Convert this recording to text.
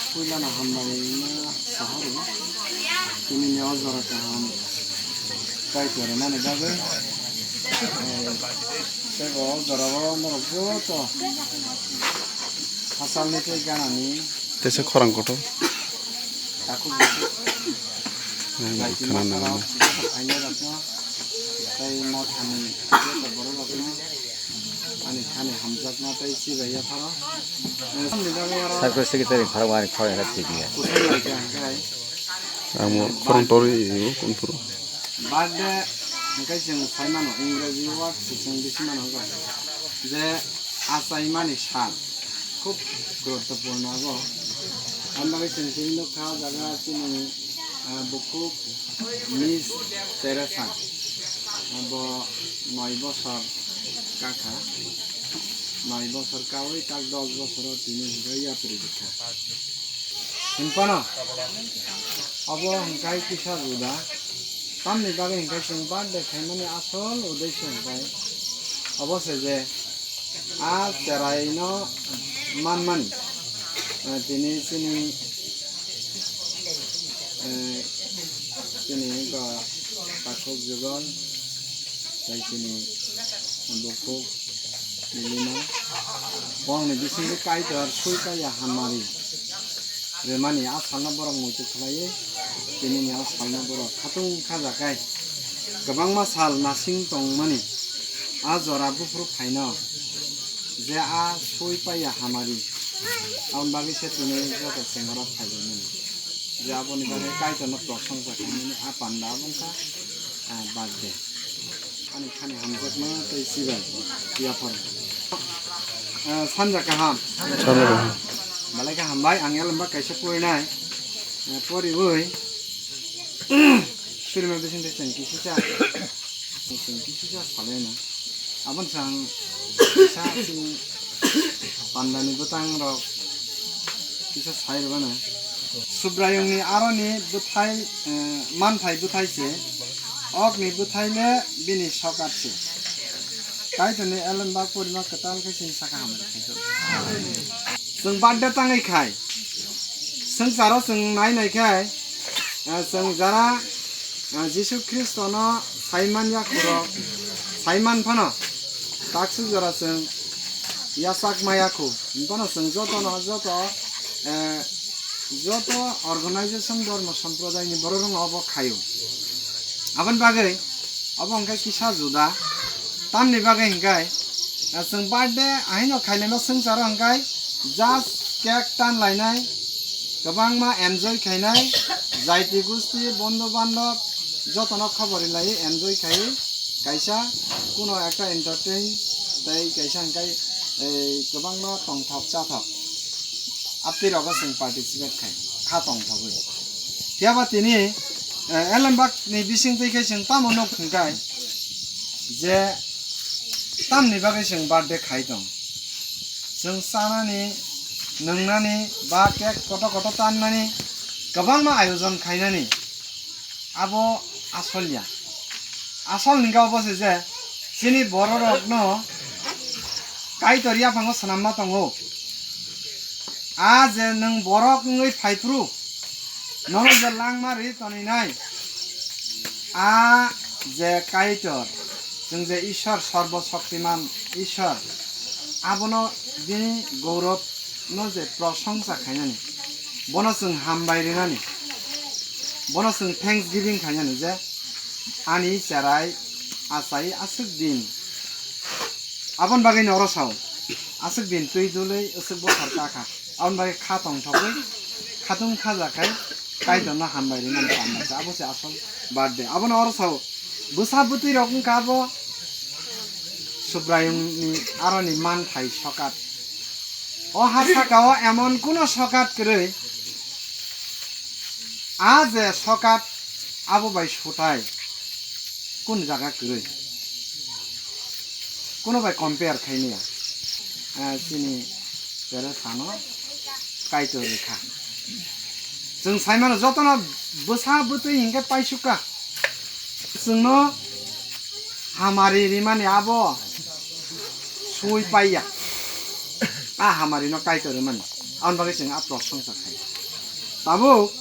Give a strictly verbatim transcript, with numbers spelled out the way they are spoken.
Puilano hambai ma sahoro, tinini o jora kaham kaitor mani bagwi, eh, tei bo o jorao norok joto hachalni tei ganani. Teisa khorang kotor. Takhuk bukhuk. Ang bai khana nang. Joto phainairokno, tei mothani joto bororokno. Ani thani hamjakma tei chibai yapharo. Sakre secretary pharo wani khorang kha twibiya. Kuthai lai kha hwnkhe. Ang bo khorang torwi o kunphuru. Birthday hwnkhe chwng sai mano, Ingreji word se chwng bisi mano hwnkhe. Je achaimani sal khub guruttopurno abo. Ang bagwi chwng tini nukha o jaga chini, ah, bukhuk Miss Teresa. Abo noi bosor kakha. Noi bosor kawi tak dos bosoro tini hwnkhe yapri rwkha. Hwnphano abo hwnkhe kisa juda. Tamni bagwi hwnkhe chwng birthday khaimani asol uddesho hwnkhe obo se je a cheraino manmani, eh, tini chini, eh, chini wngkha takhuk jugon. Tai chini bukhuk milima. Borokni bisingo Kaitor sui paiya hamari rwmani a salno borok muitu khlaiwi, tinini a salno borok khatung khajakhai kwbangma sal nasing tongmani a jora buphuru phaino je a sui paiya hamari. Aboni bagwi se tini joto chengaro phailaimani je aboni bagwi Kaitorno prosongsa khaimani a panda abo wngkha, ah, birthday. Ani khani hamjakma tei chibai yaphar. Ah, sanja kaham. Sanja kaham. Belai khe hambai, ang elembak kaisa porinai. Ah, poriwi. Surima bising tei chwng kisisa. Chwng kisisa salaina. Aboni sang kisa chini pandani bwtang rok kisa sai rwmano. Subraiyungni aroni bwthai, eh, manthai bwthai se, okni bwthai le bini sokat se. Kaitorni elembak porima kwtal khe chini saka hamari khaijak. Chwng birthday tangwi khai, swngcharo chwng nai nai khai, ah, chwng jara, ah, Jisu Khristono saiman ya khurok, saiman phano taksuk jora chwng yachak maya khu. Phano chwng jotono, joto, eh, joto organization, dhormo sampradayni borok rok obo khaio. Aboni bagwi obo hwnkhe kisa juda. Tamni bagwi hwnkhe, eh, chwng birthday ahino khailaima swngcharo hwnkhe just cake tanlainai, kwbangma enjoy khainai, jaiti gusti, bondhu bandhob jotono khobor rilai enjoy khai kaisa kuno ekta entertain tei kaisa hwnkhe, eh, kwbangma tongthok chathok. Aptwi rogo chwng participate khai kha tongthogwi. Phiya ba tini, eh, elembak ni bising twi khe chwng tamo nuk hwnkhe je tamni bagwi chwng birthday khai tong. Chwng chanani, nwngnani ba cake koto koto tannani kwbangma ayojon khainani. Abo asol ya. Asol hwnkhe obo se je chini bororokno Kaitor yaphango swnamma tongo. A je nwng borok wngwi phaiphuru, nono je langma ri toninai, a je Kaitor, chwng je Ishwar, Sarbo Shaktiman Ishwar, abono bini gourob no je prosongsa khainani, bono chwng hambai rinani, bono chwng thanksgiving khainani je ani cherai achai aswk din. Aboni bagwi no oro sao, aswk din twi dului aswk bokhor kakha, aboni bagwi kha tongthogwi khatung khaja khai Kaitorno hambai rinani panna se, abo se asol birthday. Abono oro sao, bwsa bwtwi rok wngkha abo Subraiyungni aroni manthai sokat. O ha sakao emon kuno sokat kwrwi, a je sokat abo bai sutai kun jaga kwrwi, kuno bai compare khaimaya. Eh, chini Teresano Kaitor rikha. Chwng saimano jotono bwsa bwtwi hinkhe paisukha. Chwngno hamari rimani abo sui paiya. A hamari no Kaitor rimani. Aboni bagwi chwng a prosongsa khai. Tabuk